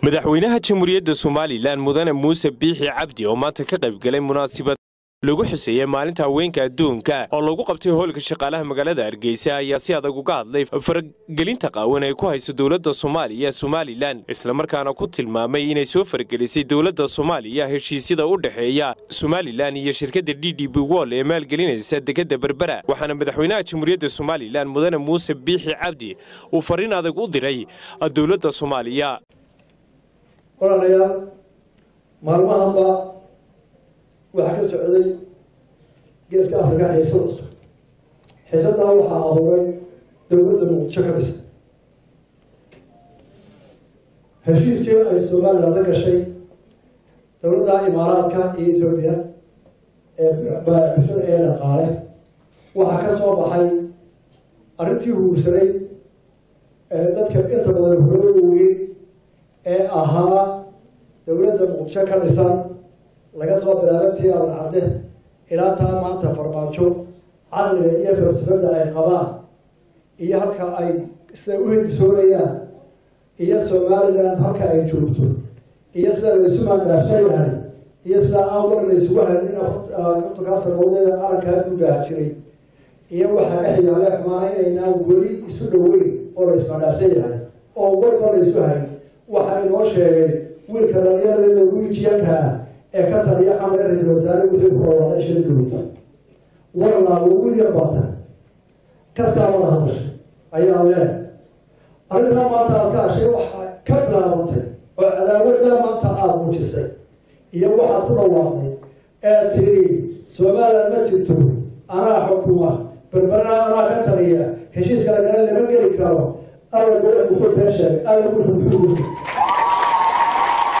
Madaxweynaha Jamhuuriyadda Somalilan Mudane Muuse Biixi Cabdi oo maanta ka qaybgalay munaasibad lagu xuseeyey maalinta haweenka adduunka oo lagu qabtay hoolka shaqaalaha magaalada Hargeysa ayaa si adag uga hadlay faragelinta qaawan ay ku hayso dowladda Soomaaliya Somalilan, islamarkaana ku tilmaamay inay soo faragelisay dowladda Soomaaliya heshiisyada u dhexeeya Somalilan iyo shirkadda D D B Wall ee maalgelinaysa dekedda Berbera. Waxaana madaxweynaha Jamhuuriyadda Somalilan Mudane Muuse Biixi Cabdi uu fariin adag u diray dowladda Soomaaliya. Walaalayaal, maalmahanba waxaa ka socday Geeska Afrika xiisad cusub. Xiisaddaa waxaa abuuray dowladda Muqdisho ka dhisan. Heshiiskii ay Somaliland la gashay dowladda Imaaraadka iyo Etoobiya ee baabuxin ee dhaqaale, waxaa ka soo baxay arrintii huursanay ee dadka inta badan horooyey ee ahaa dowladda Muqdisho ka dhisan, laga soo bilaabo tii Aadan Cadde ilaa taa maanta Farmaajo, caqliga iyo falsafada ay qabaan iyo halka ay siday u hindisoonayaan iyo Somaliland halka ay joogto iyo sida laysu maandaafsan yahay iyo sida aan war laysugu haynin 50-kaa sanadood calankaa duugaha jiray iyo waxaa dhex yaale xumaana inaynaan weli isu dhoweyn oo la ismaandaafsan yahay oo warba laysu hayn. Waxaa inoo sheegay wiilka dhalinyarada Norwegianka ah ee ka taliya camal ra-iisul wasaare wixii ku dhawaaqay shir dowlta warlaa wiil yar baata kastaa wada hadashay ayaa leehay. Arrintaa maanta aad ka hashay waxaa ka bilaabantay oo cadaawaddaa maanta aada muujisay iyo waxaad ku dhawaaqday ee tidhi Somaliland ma jirto, anaa xukuma Berberana, anaa ka taliya, heshiiska lagala lama geli karo. Alla muxuu been sheegay? Alla wuxuu muxuu